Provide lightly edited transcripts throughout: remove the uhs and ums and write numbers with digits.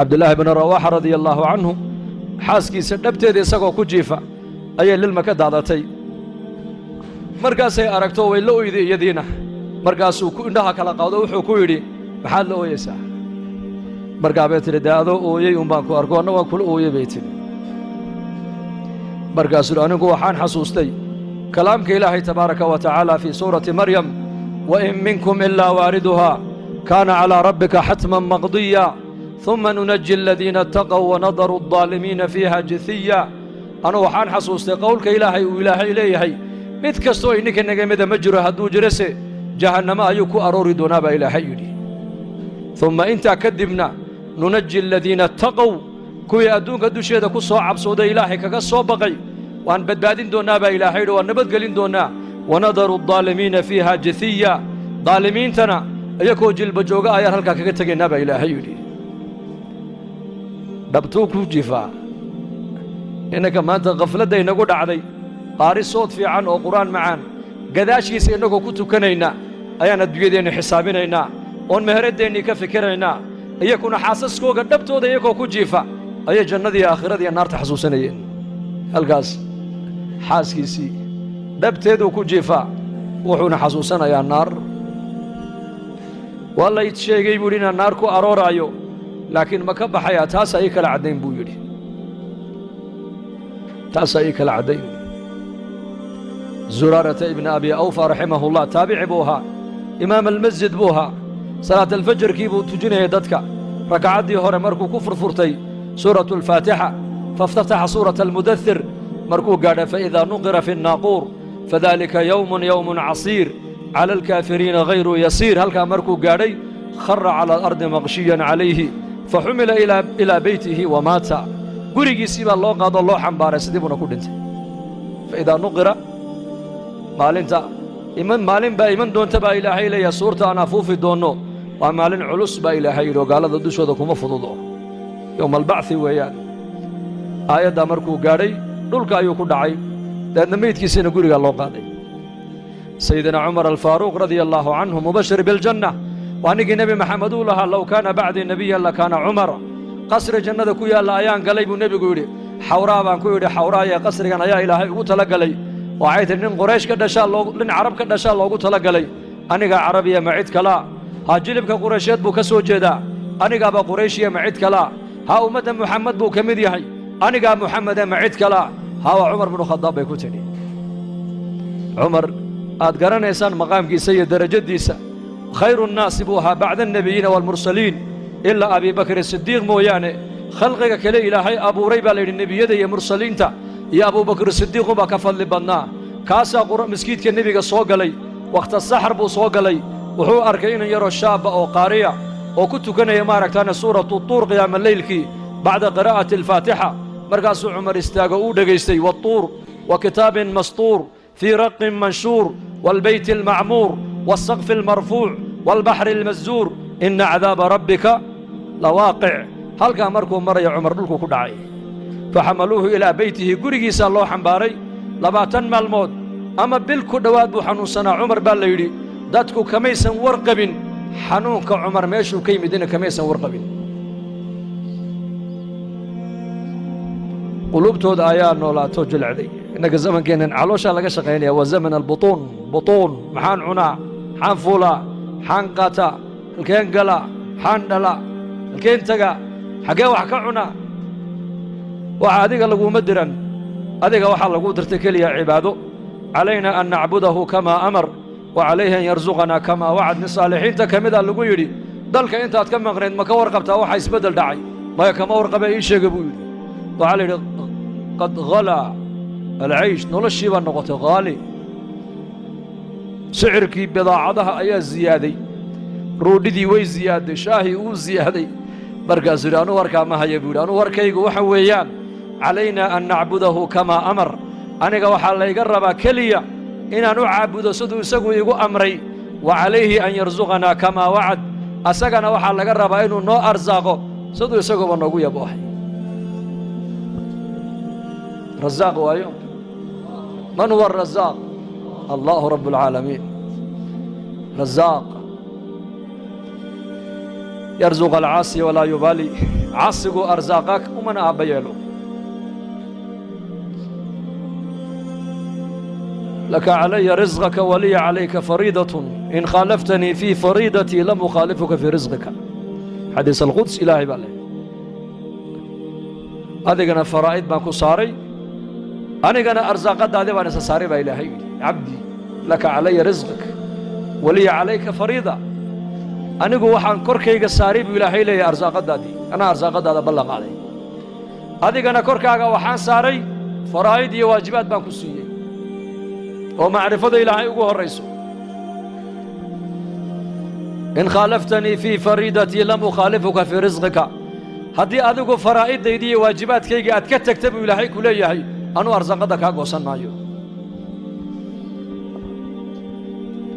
Cabdillaahi bnu Rawaaxa radia allaahu canhu xaaskiisa dhabteeda isagoo ku jiifa ayay lilma ka daadatay. Markaasay aragto way la oyday iyadiina. Markaasuu ku indhaha kala qaado, wuxuu ku yidhi maxaad la ooyeysaa? Markaa bay tidhi dee adoo ooyey un baan ku arko, anna waan kula ooyey bay tidhi. Markaasuu anigu waxaan xasuustay kalaamka Ilaahay tabaaraka wa tacaala fii suurati Maryam, wa in minkum ilaa waariduhaa kaana calaa rabbika xatman maqdiya uma nunaji aladiina ataqow wanadaru addaalimiina fiiha jithiya. Anugu waxaan xasuustay qowlka Ilaahay uu Ilaahay leeyahay mid kastoo idinka naga mida ma jiro, hadduu jirose jahannamo ayuu ku aroori doonaa baa Ilaahay yidhi. Uma intaa kadibna nunaji aladiina ataqow, kuwii adduunka dusheeda ku soo cabsooday Ilaahay kaga soo baqay waan badbaadin doonnaa baa Ilaahay yidhi, waan nabadgelin doonnaa. Wanadaru addaalimiina fiiha jithiya, daalimiintana iyakoo jilba jooga ayaan halkaa kaga tegaynaa baa Ilaahay yidhi. Dhabtuu ku jifaa. Innanka maanta khafladda inagu dhacday, qaari sood fiican oo qur'aan macaan gadaashiisa innagoo ku tukanayna ayaan adduunyadeenni xisaabinaynaa oon meheradeennii ka fikiraynaa. Iyakuna xaasaskooga dhabtooda iyakoo ku jiifa ayay jannadii aakhiradiiyo naarta xasuusanayeen. Halkaas xaaskiisii dhabteeduu ku jiifaa, wuxuuna xasuusanayaa naar. Waa layd sheegay buu yidhi inaan naar ku arooraayo, laakiin ma ka baxayaa? Taasaa ii kala caddayn buu yidhi, taasaa ii kala caddayn. Zuraarata ibna Abi Awfa raximahullah taabici buu ahaa, imaam almasjid buu ahaa. Salaat alfajarkii buu tujinayay dadka. Rakacaddii hore markuu ku furfurtay suuratu alfaatixa, faاftataxa suurata almudathir, markuu gaadha faidaa nuqira fi الnaaquur fadalika yowmun yowmun casiir cala alkaafiriina hayru yasiir, halkaa markuu gaadhay khara cala alardi maqshiyan calayhi faxumila ilaa beytihi wamaata. Gurigiisii baa loo qaadoo loo xambaaray, sidii buuna ku dhintay. Faidaa nuqira, maalinta iman maalin baa iman doonta baa Ilaahay leeyahay, suurta aan afuufi doonno waa maalin culus baa Ilaahay yidhi, oo gaalada dushooda kuma fududo, yowma albacthi weeyaan. Aayaddaa markuu gaadhay dhulka ayuu ku dhacay, dabeedna meydkiisiina gurigaa loo qaaday. Sayidina Cumar Alfaaruuq radia allaahu canhu, mubashir biljanna, waa ninkii Nebi Maxamed uu lahaa low kaana bacdii nebiyan lakaana Cumar. Qasri jannada ku yaalla ayaan galay buu nebigu yidhi. Xawraa baan ku yidhi, xawraayee qasrigan ayaa Ilaahay ugu tala galay. Waxay tidhi nin Qoraysh ka dhashaa, nin Carab ka dhashaa loogu tala galay, anigaa Carabiya ma cid kalaa? Ha jilibka Quraysheed buu ka soo jeedaa, anigaaba Qurayshiya ma cid kalaa? Ha ummadda Muxamed buu ka mid yahay, anigaa Muxamede ma cid kalaa? Ha waa Cumar binu Khadaab bay ku tidhi. Cumar aad garanaysaan maqaamkiisa iyo derajadiisa, khayru nnaasi buu ahaa bacda alnebiyiina waalmursaliin ilaa Abi Bakri Sidiiq mooyaane. Khalqiga kale Ilaahay abuuray baa la yidhi nebiyada iyo mursaliinta iyo Abubakr Sidiiqunbaa ka fadli badnaa. Kaasaa maskiidka nebiga soo galay, wakhta saxar buu soo galay. Wuxuu arkay inan yaroo shaabba oo qaariya oo ku tukanaya maaragtaane suuratu tuur qiyaama leylkii bacda qiraa'ati alfaatixa. Markaasuu Cumar istaago uu dhegaystay, waatuur wa kitaabin mastuur fii raqin manshuur waalbeyti almacmuur waasaqfi almarfuuc waalbaxri almasjuur ina cadaaba rabbika lawaaqic. Halkaa markuu maraya Cumar dhulkuu ku dhacay. Faxamaluuhu ilaa beytihi, gurigiisaa loo xambaaray. 20 maalmood ama bil ku dhowaad buu xanuunsanaa Cumar baa la yidhi. Dadku kamaysan warqabin xanuunka Cumar meeshuu ka yimidina kamaysan warqabin. Quluubtooda ayaa noolaato jilecday. Innaga zamankeennan calooshaa laga shaqaynaya, waa zaman albutuun. Butuun, maxaan cunaa, maxaan fuulaa, maxaan qaataa, halkeen galaa, maxaan dhalaa, halkeen tagaa, xaggee wax ka cunaa. Waxa adiga laguma diran, adiga waxaa lagu dirtay keliya cibaado. Calayna an nacbudahu kamaa amar wa calayhi an yarsuqanaa kamaa wacad. Nin saalixiinta ka mida lagu yidhi dalka intaad ka maqnayd ma ka warqabtaa waxa isbeddel dhacay? Maya kama warqabe, ii sheega buu yidhi. Waxaa la yidhi qad halaa alcaysh, noloshii baa noqotay haali, sicirkii bidaacadaha ayaa ziyaaday, ruudhidii way ziyaaday, shaahii uu ziyaaday. Markaasuu yidhi anuu warkaa ma haya buu yidhi, anuu warkaygu waxa weeyaan calaynaa an nacbudahu kamaa amar, aniga waxaa layga rabaa keliya inaan u caabudo siduu isagu igu amray, wa calayhi an yarsuqanaa kamaa wacad, asagana waxaa laga rabaa inuu noo arsaaqo siduu isaguba noogu yaboohay. Rasaaq waayo, man huwa arasaaq? Allahu rabb alcaalamiin rasaaq. Yarzuq alcaasi walaa yubaali, caasigu arsaaqa umana aabba yeelo. Laka calaya risqaka waliya calayka fariidatun, in khaalaftanii fii fariidatii lam ukhaalifuka fii risqika. Xadiis alquds, ilaahay baa leh, adigana faraa'id baan ku saaray, anigana arsaaqadaadi baan isa saaray baa ilaahay yidhi. Cabdii, laka calaya risqak waliya calayka fariida, anigu waxaan korkayga saaray buu ilaahay leeyahay arsaaqadaadii, anaa arsaaqadaada ballan qaaday, adigana korkaaga waxaan saaray faraa'id iyo waajibaad baan ku siiyey oo macrifada ilaahay ugu horrayso. In khaalaftanii fii fariidatii lam ukhaalifuka fii risqika, haddii adigu faraa'iddaydii iyo waajibaadkaygii aad ka tagta buu ilaahay ku leeyahay, anuu arsaaqadda kaa goosan maayo.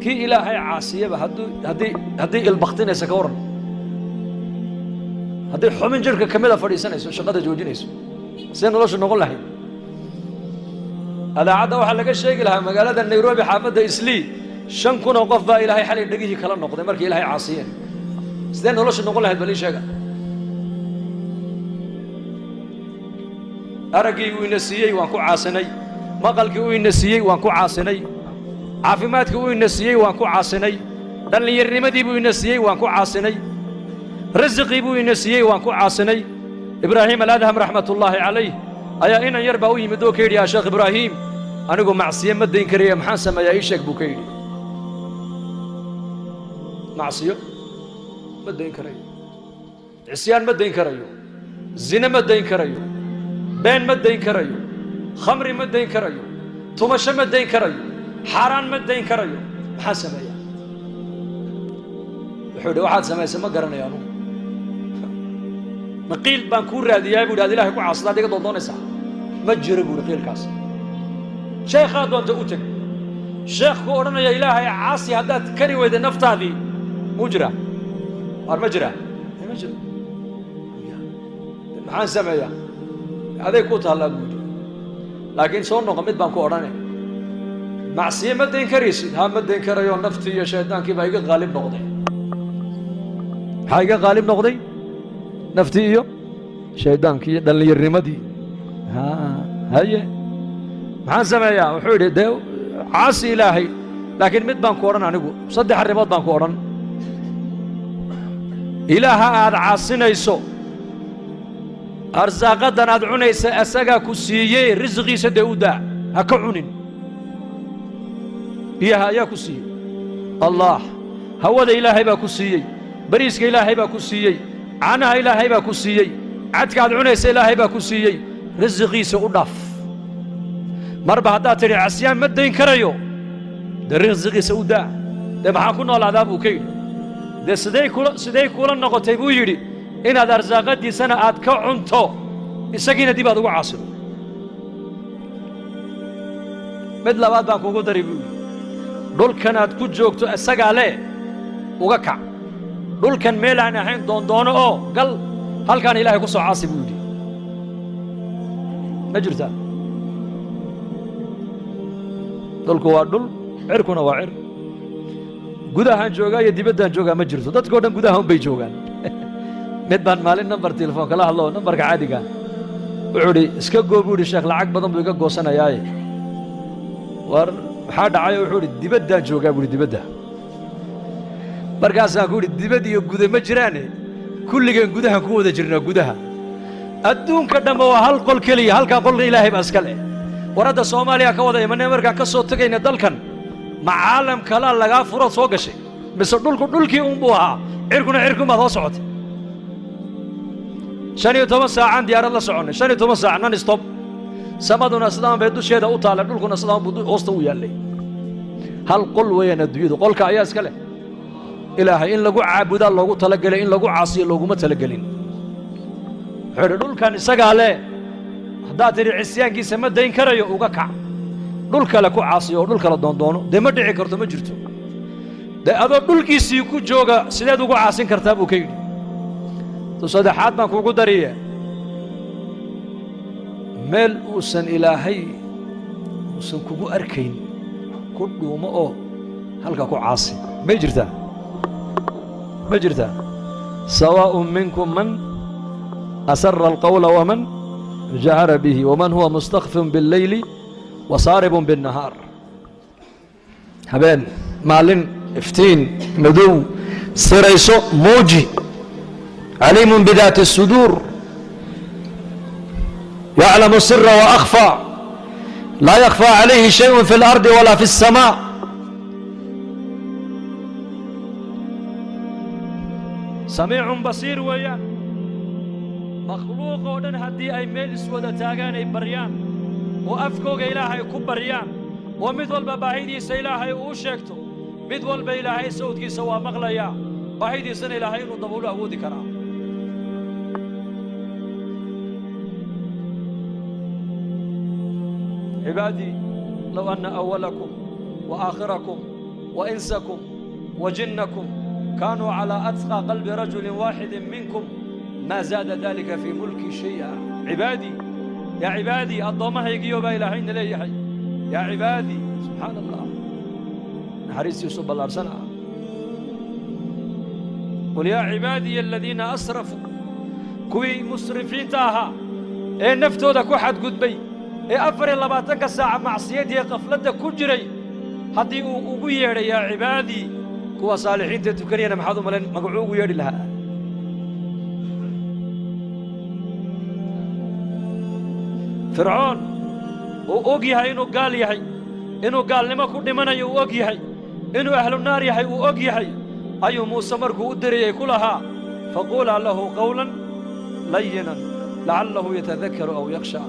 Kii ilaahay caasiyaba haddii ilbaktinaysa ka warran, haddii xubin jidhka ka mida fadhiisanayso, shaqada joojinayso, see noloshu noqon lahayd? Adaacadda waxaa laga sheegi lahaa magaalada Nairobi, xaafadda Islii, 5000 oo qof baa ilaahay xalay dhegihii kala noqday markii ilaahay caasiyeen. Sidee noloshu noqon lahayd? Bal ii sheega. Araggii uu ina siiyey waan ku caasinay, maqalkii uu ina siiyey waan ku caasinay, caafimaadkii uu ina siiyey waan ku caasinay, dhallinyarnimadii buu ina siiyey waan ku caasinay, risiqii buu ina siiyey waan ku caasinay. Ibraahim Aladham raxmatullaahi calayh ayaa inan yar baa u yimid oo ka yidhi, yaa Sheekh Ibraahiim, anigu macsiyo ma dayn karaya, maxaan sameeyaa? Ii sheeg buu ka yidhi. Macsiyo ma dayn karayo, cisyaan ma dayn karayo, zine ma dayn karayo, been ma dayn karayo, khamri ma dayn karayo, tumasho ma dayn karayo, xaaraan ma dayn karayo, maxaan sameeyaa? Wuxuu yidhi, waxaad samaysay ma garanayo anugu, ma qiil baan kuu raadiyaa bu yidhi ad ilahay ku caasida ad iga doondoonaysaa? Ma jiro bu yidhi qiilkaas. Sheekhaa doonta u teg, sheekh ku odhanaya ilaahay caasi haddaad kari weyda naftaadii muu jiraa? Waar ma jiraa? Ma jiro. Maxaan sameeyaa? Aday ku taallaa buu yidhi, laakiin soo noqo, mid baan ku odhanay, macsiye ma dayn karaysid? Ha, ma dayn karayo, naftii iyo shaydaankii baa iga qaalib noqday. Maxaa iga qaalib noqday? Naftii iyo shaydaankii iyo dhallinyarnimadii. Haye, maxaan sameeyaa? Wuxuu yidhi, dee caasi ilaahay, laakiin mid baan ku odhan, anigu saddex arrimood baan ku odhan. Ilaaha aad caasinayso arsaaqaddan aad cunaysa asagaa ku siiyey, risqiisa dee u daa, ha ka cunin. Biyaha ayaa ku siiyey? Allah. Hawada ilaahay baa ku siiyey, bariiska ilaahay baa ku siiyey, caanaha ilaahay baa ku siiyey, cadka aad cunaysa ilaahay baa ku siiyey, risiqiisa u dhaaf. Marba haddaad tidhi casyaan ma dayn karayo, dee risiqiisa u daa. Dee maxaan ku noolaadaa buu ka yidhi. Dee siday kula noqotay buu yidhi inaad arsaaqadiisana aad ka cunto, isagiina dib aad ugu caasido? Mid labaad baan kugu dari buu yidhi, dhulkan aad ku joogto isagaa leh, uga kac dhulkan, meel aan ahayn doondoono oo gal, halkaan ilaahay ku soo caasi buu yidhi. Ma jirtaa? Dhulku waa dhul, cirkuna waa cir. Gudahaan joogaa iyo dibaddaan joogaa ma jirto, dadkao dhan gudaha un bay joogaan. Mid baan maalin nambar telefoon kala hadlo, nambarka caadiga, wuxuu idhi, iska goo buu yidhi, sheekh lacag badan buu iga goosanayaaye. War maxaa dhacay? Wuxuu idhi, dibaddaan joogaa buu yidhi, dibadda. Markaasaan ku yidhi, dibad iyo guda ma jiraane, kulligeen gudahan ku wada jirnaa. Gudaha adduunka dhanba waa hal qol keliya, halkaa qolka ilaahay baa iska leh. War hadda Soomaaliya ka wada imanay, markaan ka soo tegayna dalkan, ma caalam kalaa lagaa furood soo gashay, mise dhulku dhulkii unbuu ahaa, cirkuna cirkunbaad hoo socotay? 15 saacaan diyaarad la soconnay, 15 saac non stop. Samaduna sidaan bay dusheeda u taallay, dhulkuna sidaan buu hoosta u yaallay. Hal qol weeyaan adduunyadu, qolka ayaa iska leh? Ilaahay. In lagu caabudaa loogu talagelay, in lagu caasiyo looguma talagelin. Wuxuu idhi, dhulkan isagaa leh, haddaad tidhi cisyaankiisa ma dayn karayo, uga kac, dhul kale ku caasiyo oo dhul kale doondoono. Dee ma dhici karto, ma jirto. Dee adoo dhulkiisii ku jooga sideed ugu caasin kartaa buu ka yidhi. Tu saddexaad baan kuugu dariye, meel uusan ilaahay uusan kugu arkayn ku dhuumo oo halkaa ku caasi. May jirtaa? Ma jirtaa? Sawaaءun minkum man asara alqawla waman jahara bihi waman huwa mustakfin biاlleyli wasaaribun biاnnahaar. Habeen, maalin, iftiin, madow, sirayso, muuji. Caliimun bidaati الsuduur, yaclamu sira waأkhfى, laa yakfى calayhi shayء fi اlardi walaa fi الsamaaء. Samiicun basiir weeyaan. Makhluuq oo dhan haddii ay meel iswada taagaan, ay baryaan oo afkooga Ilaahay ku baryaan, oo mid walba baahidiisa Ilaahay uu sheegto, mid walba Ilaahay sawdkiisa waa maqlayaa, baahidiisana Ilaahay inuu daboolo awoodi karaa. Cibaadii, low anna awalakum wa aakhirakum wa insakum wa jinnakum kaanuu calaa atqى qalbi rajuli waaxidi minkum, maa zaada dalika fii mulki shay'a. Cibaadii, yaa cibaadii, addoommahaygiyo baa Ilaahayna leeyahay, yaa cibaadii. Subxaana Allah, naxariistiisu ballaarsan ah. Qul yaa cibaadiya aladiina asrafuu, kuwii musrifiinta ahaa ee naftooda ku xadgudbay ee 24-ka saaca macsiyadii qafladda ku jiray, haddii uu ugu yeedhay yaa cibaadii, kuwa saalixiinta tukanayana maxaad u malayn magacuu ugu yeedhi lahaa? Fircoon uu og yahay inuu gaal yahay, inuu gaalnimo ku dhimanayo uu og yahay, inuu ahlu naar yahay uu og yahay, ayuu Muuse markuu u dirayay ku lahaa: faquulaa lahu qawlan layinan lacallahu yatadakaru aw yakhsha.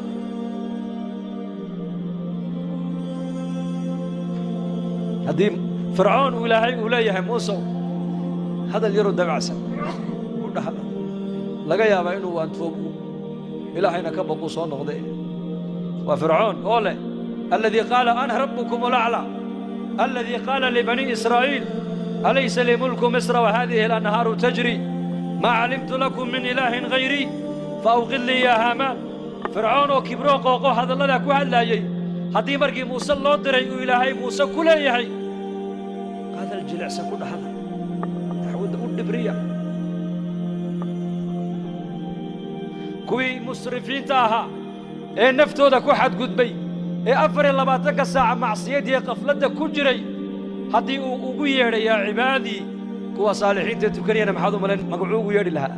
Haddii Fircoon uu Ilaahay uu leeyahay Muusow hadal yaroo dabacsan ku dhahda, laga yaabaa inuu waantoobu, Ilaahayna ka baquu, soo noqde. Waa Fircoon oo leh aladii qaala ana rabbukum alaclaa, aladii qaala libanii Israa'iil alaysa lii mulku Misra wahadihi alanhaaru tajri, maa calimtu lakum min ilaahin hayrii faawqid lii yaa Haamaan. Fircoon oo kibroo qooqo hadalladaa ku hadlaayey, haddii markii Muuse loo diray uu Ilaahay Muuse ku leeyahay hadal jilicsan ku dhahda, dacwadda u dhibriya. Kuwii musrifiinta ahaa ee naftooda ku xadgudbay ee 24-ka saaca macsiyadii qafladda ku jiray, haddii uu ugu yeedhay yaa cibaadii, kuwa saalixiinta tukanayana maxaad u malayn magacuu ugu yeedhi lahaa?